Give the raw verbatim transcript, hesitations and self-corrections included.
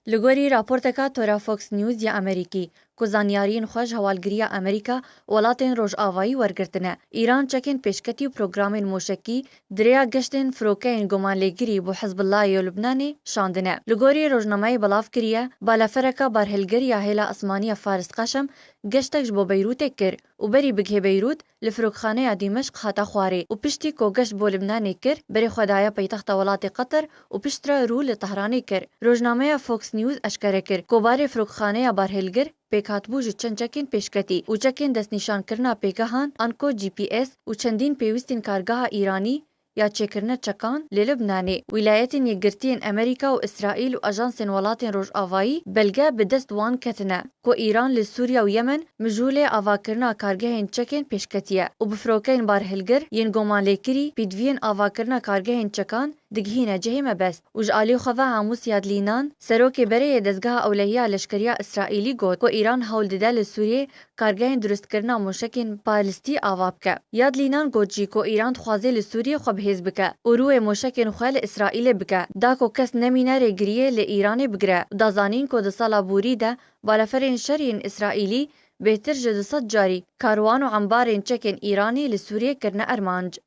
Li gorî raporteka Tora Fox News ya Amerîkî, ku zanyariyên xwe ji hewalgiriya Amerîka û welatên Rojavayî wergirtine, Îran çekên pêşketî û programên moşekî di rêya geştên firokeyên gomanlêgirî bo Hizbullahê ya Lubnanê şandine. Li gorî rojnameyê belav kiriye, balefereka barhilgir ya Hêla Asmanî ya Faris Qeşem geştek ji bo Beyrûtê kir û berî bigihê Beyrût, li firokxaneya Dîmeşq hate xwarê û piştî ku geşt bo Libnanê kir, berê xwe daye paytexta welatê Qeter û piştre rû li Tehranê kir. Rojnameya Fox News eşkere kir ku barê firokxaneya barhilgir pêk hatibû ji çend çekên pêşketî û çekên destnîşankirina pêgehan anko G P S û çendîn pêwîstên kargeha Îranî ya çêkirine çekan li Libnanê. Wîlayetên Yekgirtiyên Amerîka û Îsraîl û ajansên welatên Rojavayî belge bi dest wan ketine ku Îran li Sûriye û Yemen mijûlê avakirina kargehên çekên pêşketiye û bi firokeyên barhilgir yên gomanlêkirî pîdviyên avakirina kargehên çekan digihîne cihê mebest û ji alî xwe ve Hamûs Yadlînan, serokê berê yê dezgeha ewlehiya leşkeriya Îsraîlî got ku Îran hewl dide li Sûriyê kargehên durustkirina moşekên balistî ava bike. Yadlînan got jî ku Îran dixwaze li Sûriyê xwe bihêz bike û rûyê moşekên xwe li Îsraîlê bike, da ku kes nemîne rêgiriyê li Îranê bigire û da zanîn ku di sala borî de baleferên şer yên Îsraîlî bêhtir ji du sed carî karwan û embarên çekên Îranê li Sûriyê kirine armanc.